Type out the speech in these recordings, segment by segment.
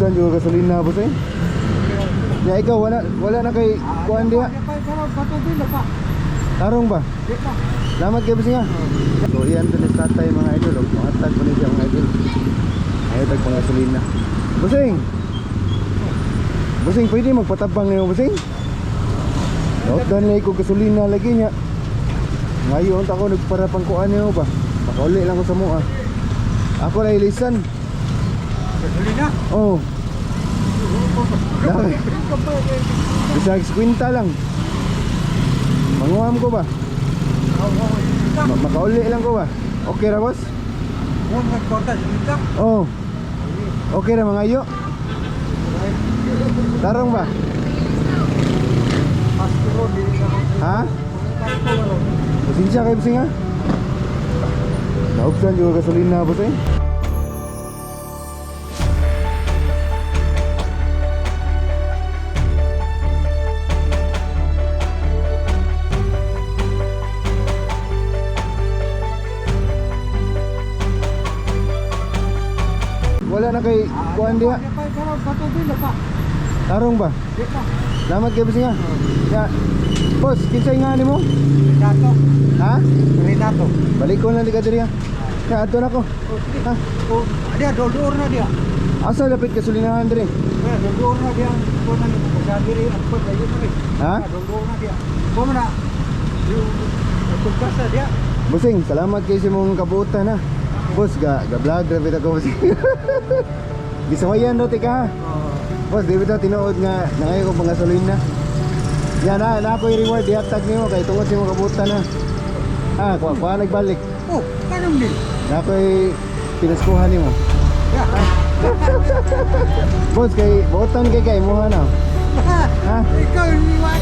Saan yung gasolina, boss eh? Ya ikaw wala wala na kay kuan diha. Tarong ba? Salamat kay boss nga. So iyan to ni tatay, mga idol. Og Matag pa ni siya, mga idol. Ayaw tag pang gasolina. Bossing! Bossing, pwede magpatabang niyo, bossing? Daot na ko gasolina lagi niya. Ngayon ta ko nagpara pang kuan niyo ba? Makauli lang ko sa mua. Ako na ilisan. Gasolina? Oh. Dami. Bisag 50 lang. Manguham ko ba? Makauli lang ko ba? Okay ra, boss? Oh. Okay ra mga iyo. Tarong ba? Ha? Pasensya kayo, bossing ha? Naubsan yung gasolina, boss eh. Wala na kay kuan diha. Tarong ba? Salamat kay bossing ha. Ya. Boss, kinsay nga nimo? Renato. Ha? Renato. Balik ko lang di ka diri ha. Ya, adto na ko. Ha? Oh, dia dolor na dia. Asa lapit gasolinahan diri? Eh, dolor na dia. Ko na nimo sa diri ang pag ayo na. Ha? Dolor na dia. Ko na. Yung tugkas na dia. Bossing, salamat kay sa imong kabuotan ha. Boss, ga ga vlog ra bitaw ko, bossing. Gisawayan ra tika ha. Boss, di bitaw tinuod nga nangayo ko panggasolina. Ya na na ako reward ihatag nimo kay tungod sa imong kabuotan ha. Ha, kuha kuha nagbalik. Oh, kanong ni? Na ako'y pinaskuhan nimo. Ya. Boss, kay buotan kay kay imuha na. Ha? Ikaw ni Wan.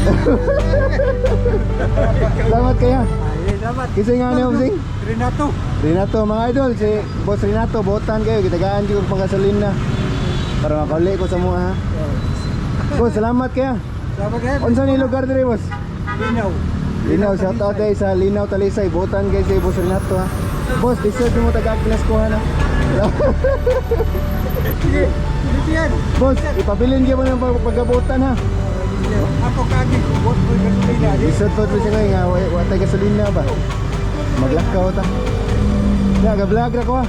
Salamat kaya. Ay, dapat. Kinsa nga niyo, bossing? Renato. Renato, mga idol, si Boss Renato, buotan kayo, gitagaan ko panggasolina para makauli ko sa mua ha. Boss, salamat kaya. Salamat kayo. Unsa ni lugar diri, boss? Linaw. Linaw, shout out day sa Linaw Talisay, buotan kay si Boss Renato ha. Boss, deserve mo taga pinaskuhan ha. Sige, dito yan. Boss, ipabilin gyud mo ng pagkabuotan ha. Ako kagi, bot ko gasolina. Deserve po siya ngayon nga, wa tay gasolina ba? Maglakaw ta. Ya, ga-vlog ra ko ha.